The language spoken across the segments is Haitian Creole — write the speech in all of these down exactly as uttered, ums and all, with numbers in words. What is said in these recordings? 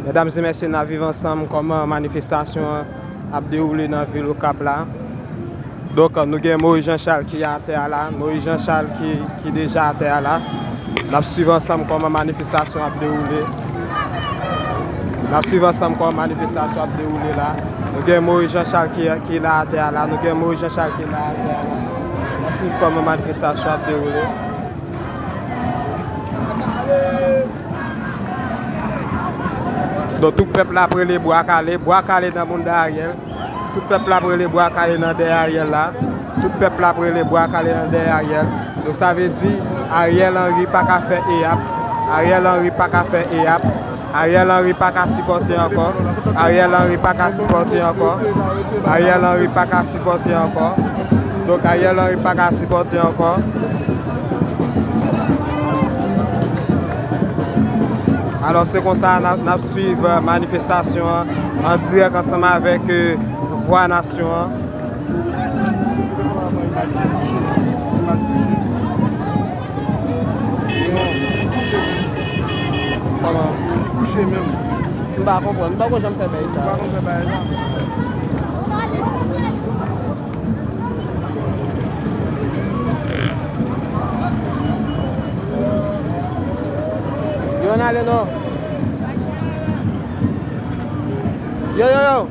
Medam e mesye, n ap viv ansanm kòman manifestasyon an ap dewoule nan vil Okap la. Donk, nou gen Moïse Jean Charles ki atè a la. Moïse Jean Charles ki, ki deja atè a la. N ap swiv ansanm kòman manifestasyon ap dewoule. N ap swiv ansanm kòman manifestasyon ap dewoule la. Nou gen Moïse Jean Charles ki, ki la atè a la. Nou gen Moïse Jean Charles ki la atè a la. N ap swiv kòman manifestasyon ap dewoule. Donk, tout pèp la ap rele bwa kale, bwa kale nan bounda Ariel. Tout pèp la ap rele bwa kale nan dèyè Ariel la. Tout pèp la ap rele bwa kale nan dèyè Ariel. Donk, sa vle di, Ariel Henry pa ka fè eyap. Ariel Henry pa ka fè eyap. Ariel Henry pa ka sipòte ankò. Ariel Henry pa ka sipòte ankò. Ariel Henry pa ka sipòte ankò. Donk, Ariel Henry pa ka sipòte ankò. Alò, se konsa n ap, n ap swiv, euh, manifestasyon an an dirèk ansanm avèk, euh, Vwa Nasyon an. Kouche menm. Kouche menm. M pa konprann. M pa konn jan m fè bay sa. M pa konn fè bay sa. Yo, n ale non. Yo, yo, yo.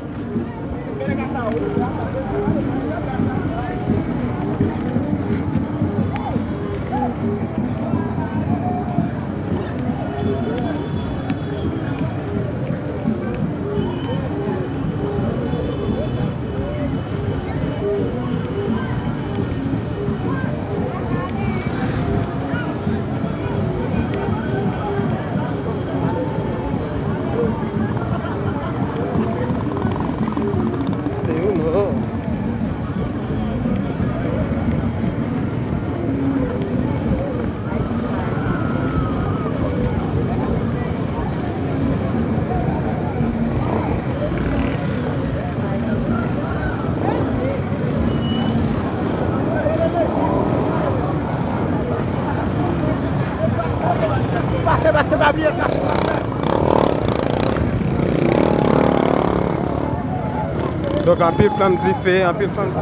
Pase, pase, pa bliye. Donk, anpil flanm dife, anpil flanm dife.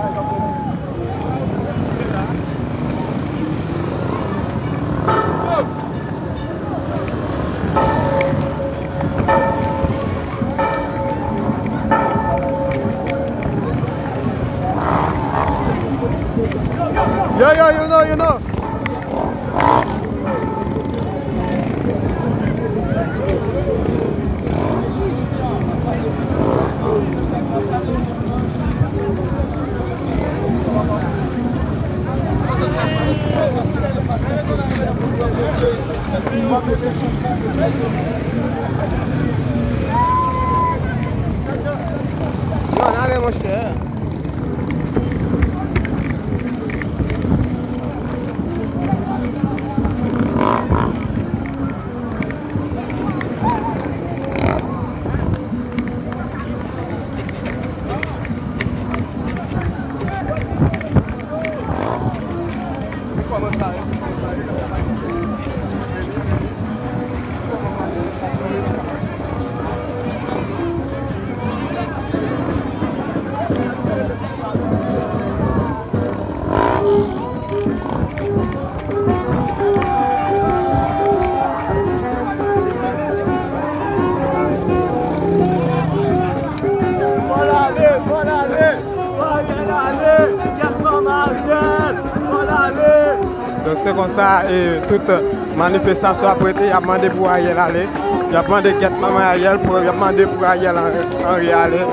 Yo, yo, you know, you know. Yo, n ale, monchè. Fò l ale, fò l ale, fò Ariel ale, kèt manman Ariel, fò l ale. Donk, se konsa, e, tout manifestasyon ap rete, y ap mande pou Ariel ale, y ap mande kèt manman Ariel, pou, y ap mande pou Ariel Henry ale.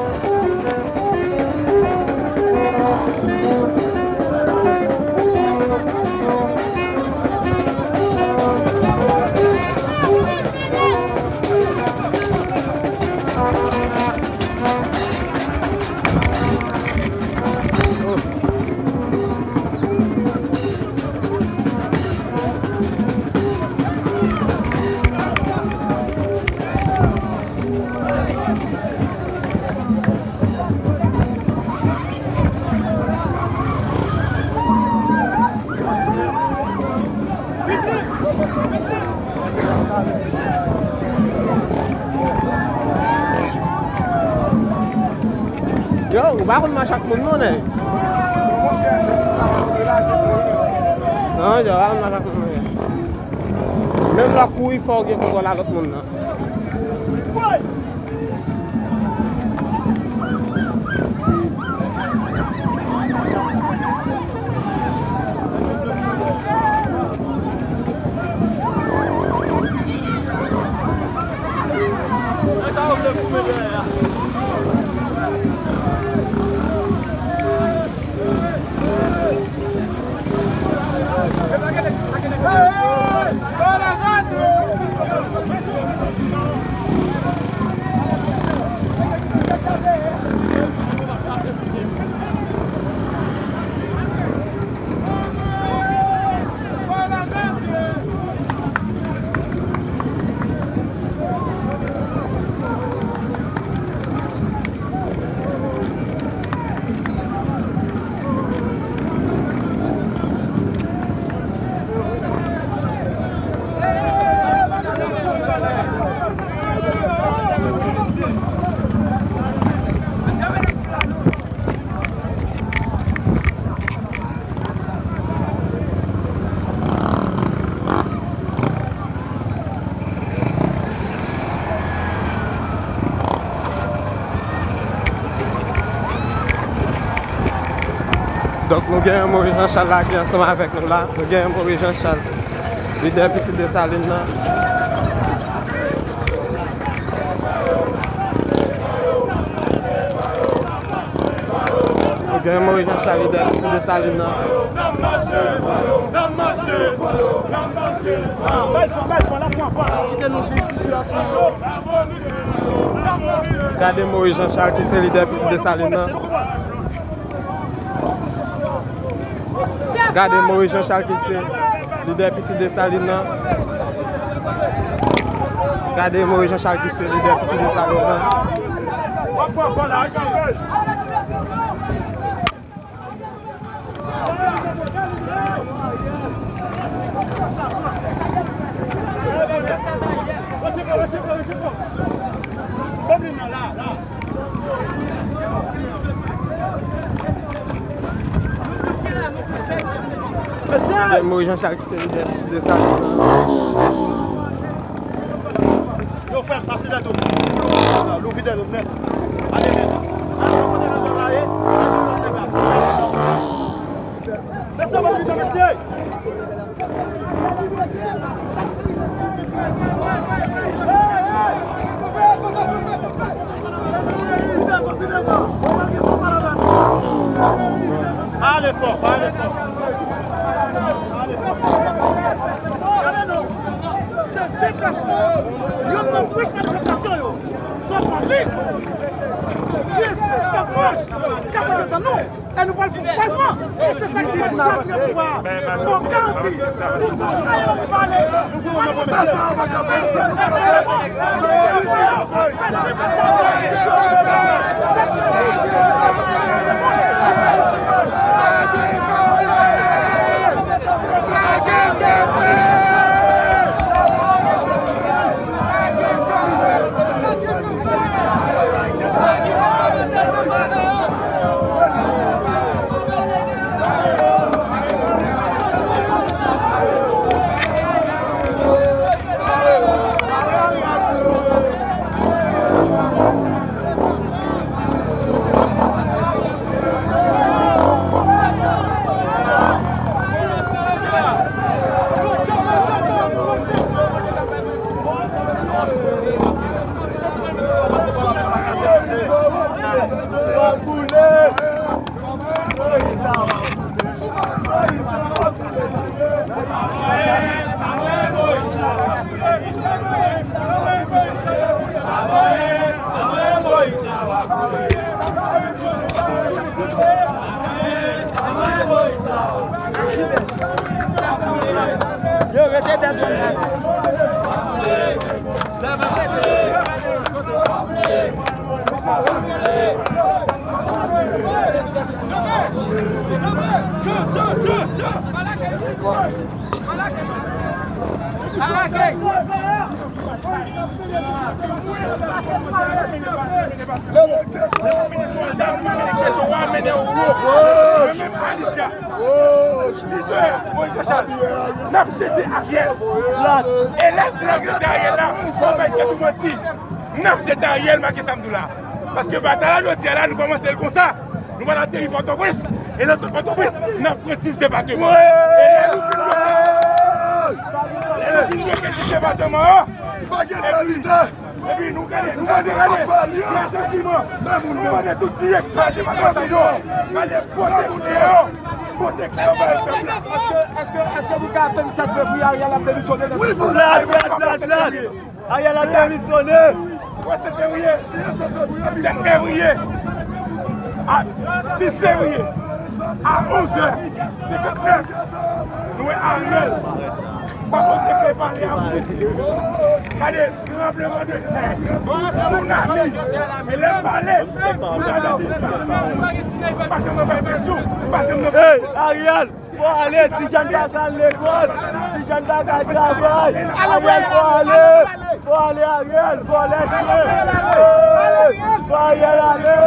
Pa konn mache ak moun non, nèg. Non, yo pa konn mache ak moun non. Menm lè w ap kouri, fò w gen kontwòl a lòt moun nan. Donk, nou gen Moïse Jean Charles la ki ansanm avèk nou la. Nou gen Moïse Jean Charles, lidè Pitit Desalin nan. Ou gen Moïse Jean Charles, lidè Pitit Desalin nan. Gade Moïse Jean Charles ki se lidè Pitit Desalin nan. Gade Moïse Jean Charles ki se lidè Pitit Desalin nan. Gade Moïse Jean Charles ki se lidè Pitit Desalin nan. Moïse Jean Charles ki se lidè Pitit Desalin nan. Yo, frè m, pase dèyè do m. Louvri dèyè do m nèt. Ale nèt. Ale kote nan travay. Mesye, mesye. Ale fò, ale fò. Ale fò. Gade non. Se deplasman yo. Yo nan plis manifestasyon yo. Sòt nan lig. Gen sis lòt mach k ap antann nou. E nou pral fè yon kwazman. E se sa ki di Jacques Pierre Pouvoir. Bon, garanti. Tout moun aye nou pale. Manifestasyon. Yo, rete dèt mwen. N ap jete Ariel. E lè di n ap jete Ariel la, fò bay tèt ou manti. N ap jete Ariel, make sa m di w la. Paske batay la jodi a la, nou kòmanse l konsa. Nou pral ateri Pòtoprens. E lè sot Pòtoprens, n ap pran dis depatman. E lè nou fin bloke, lè nou fin bloke dis depatman an, epi, epi nou gade, nou mande, gade, nou mande tout direktè depatman yo, gade pwoteksyon, pwoteksyon bay pèp la. Èske, èske, èske nou ka atann sèt fevriye Ariel ap demisyone nan... Wi, fò Ariel ap demisyone. Ariel ap demisyone. Wè, sèt fevriye. Sèt fevriye. A sis fevriye. A onz è senkantnèf. Nou wè Ariel. Pa konn te fè pale a ou. Gade, tranbleman de tè. Tsunami. E lè m pale, nou gade di pa janm nan bay pèsou. Pa janm nan bay pèsou. Hey, Ariel! Fò ale, ti jèn pa ka al lekòl, ti jèn pa ka al travay. Ariel, fò ale, fò ale, Ariel, fò lèche. Fò Ariel ale.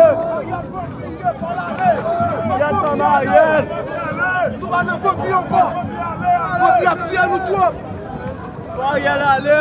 Yèt fanm Ariel. Nou pa nan vanpi ankò. Vanpi ap tiye nou twòp. Fò Ariel ale.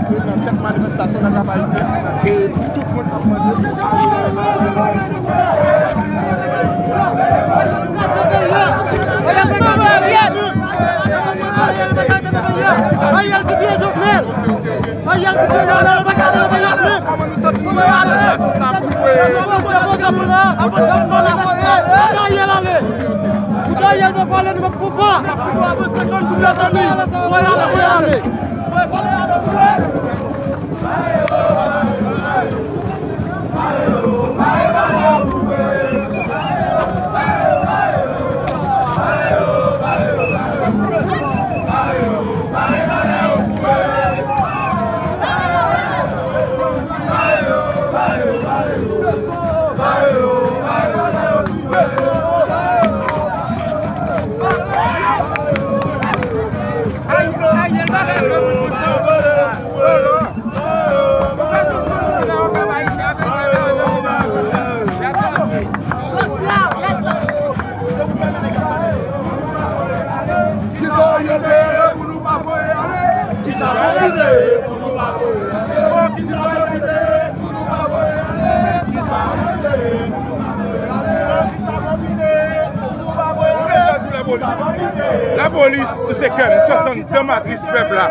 Nan tèt manifestasyon nan Kap Ayisyen, e tout moun ap mande pou Ariel. Ariel ki tiye Jovenel. Ariel ki tiye Jovenel, pa ka tiye Jovenel. Kòman nou santi nou menm? Poze, poze pou nou. N ap manifeste. Kite Ariel ale. Kite Ariel poko ale, nou poko pa. Kite Ariel ale. Kisa Ariel te ye pou nou pa voye ale? Kisa Ariel te ye pou nou pa voye ale? Kisa Ariel te ye pou nou pa voye ale? Kisa Ariel te ye pou nou pa voye ale? Kisa Ariel te ye pou nou pa voye ale? Lapolis, nou se kè, nou se san, dan matris pèp la.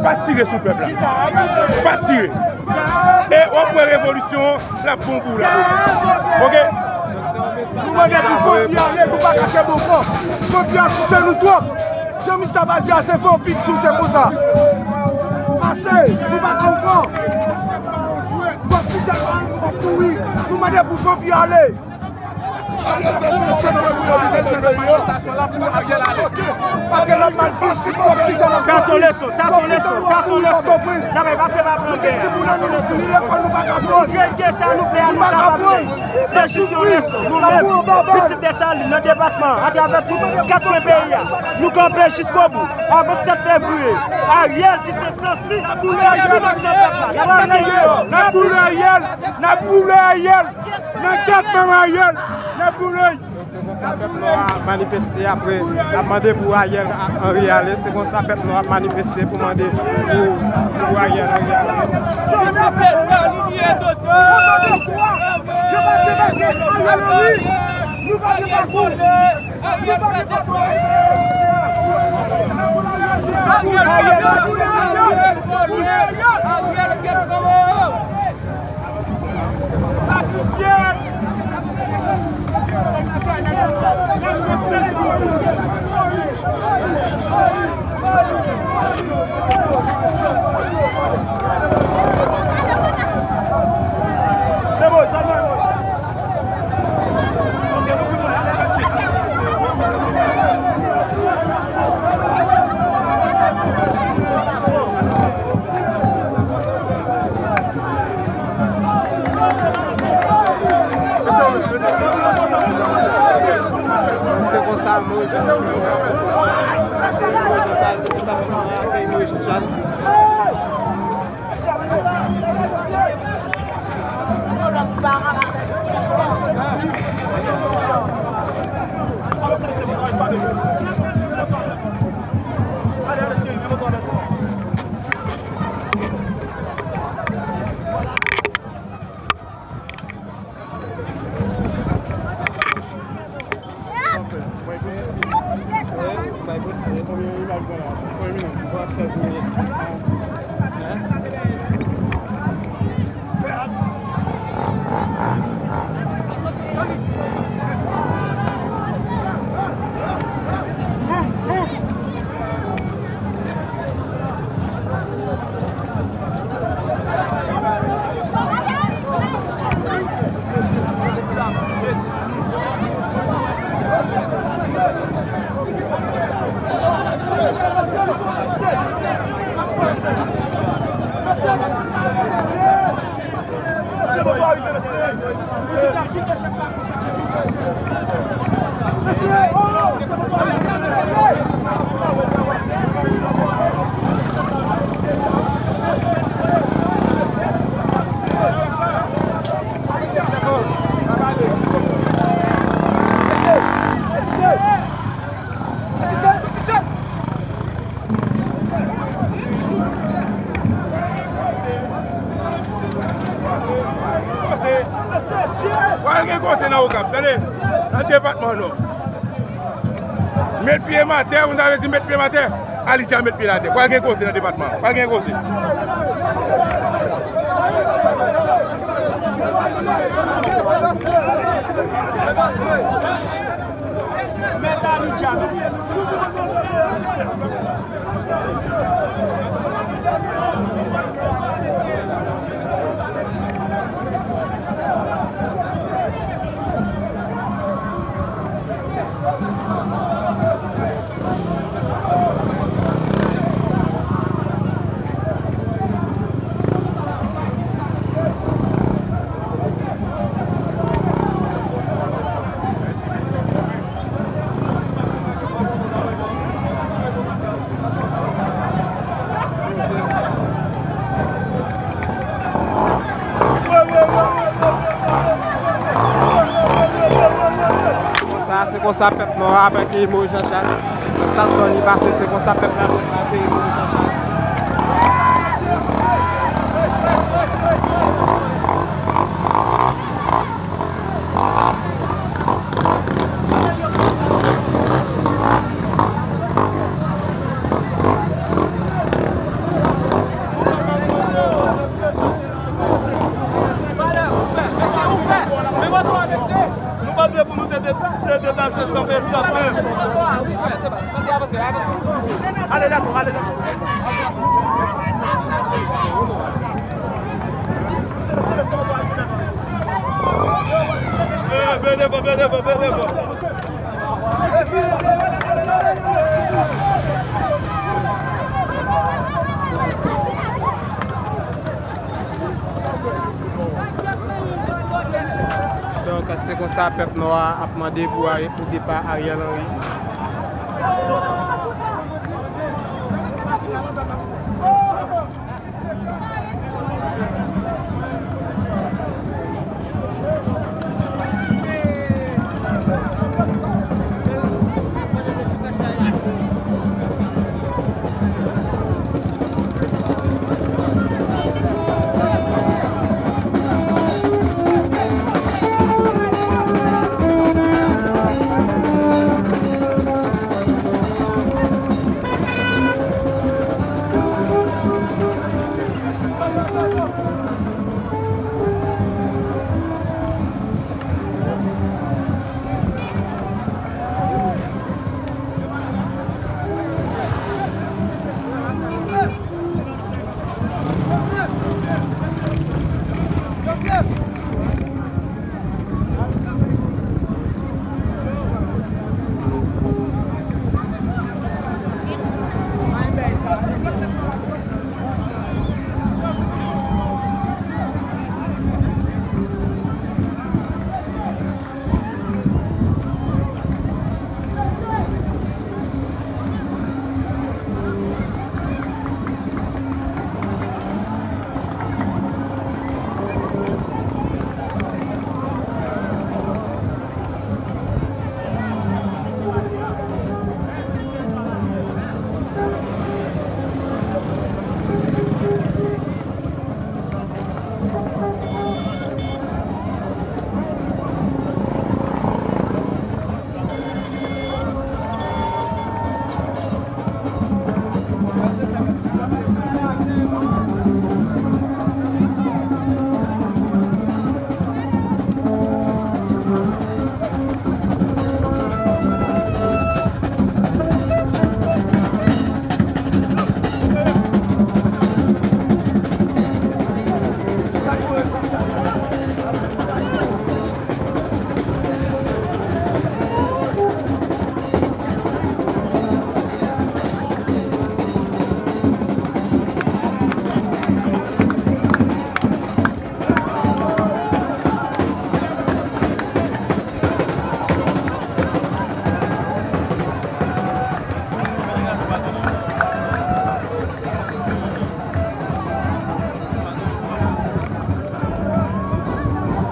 Pa tire sou pèp la. Pa tire. E w ap wè revolisyon an, l ap bon pou lapolis. Oke? Nou mande pou vanpi ale, nou pa ka kenbe ankò. Vanpi a souse nou twòp. Jan misye ap aji a, se vanpi k souse konsa. Ase, nou pa ka ankò. Vanpi se pa nou k ap kouri. Nou mande pou vanpi ale. Sa se yon leson, sa se yon leson, sa se yon leson. Sa bay pase pa plan gè. Sa se yon leson. Nou gen gè sa nou vle a, nou kapab fè. Se jis yon leson. Nou menm, pitit Desalin, nan depatman, atravè tout kat kwen peyi a, nou kanpe jiskobou. Avan sèt fevriye, Ariel ki se sansi, Ariel ki se pèp la. N ap boule Ariel, n ap boule Ariel, n ap boule Ariel. Nan tèt manman Ariel, n ap boule. Se konsa pèp nwa a ap manifeste apre, ap mande pou Ariel Henry ale. Se konsa pèp nwa a ap manifeste pou mande pou, pou Ariel Henry ale. Se konsa, Moyiz Jan, se konsa, se konsa, se konsa, se konsa, Moyiz Jan. Pral gen koze nan Okap, tande, nan depatman Nò. Met pye m atè, ou sa vle di met pye m atè? Alidja met pye l atè. Pral gen koze nan depatman. Pral gen koze. Konsa, se konsa pèp nò a ap akeyi Moyiz Jan Chal. Sa k sòni pase, se konsa pèp la ap akeyi Moyiz Jan Chal. Nou pa dwe pou nou te, te, te deplase san fè, san fè. Ale la, ale la. Eh, byen devan, byen devan, byen devan. Donk, se konsa pèp nò a ap mande pou, pou depa Ariel Henry.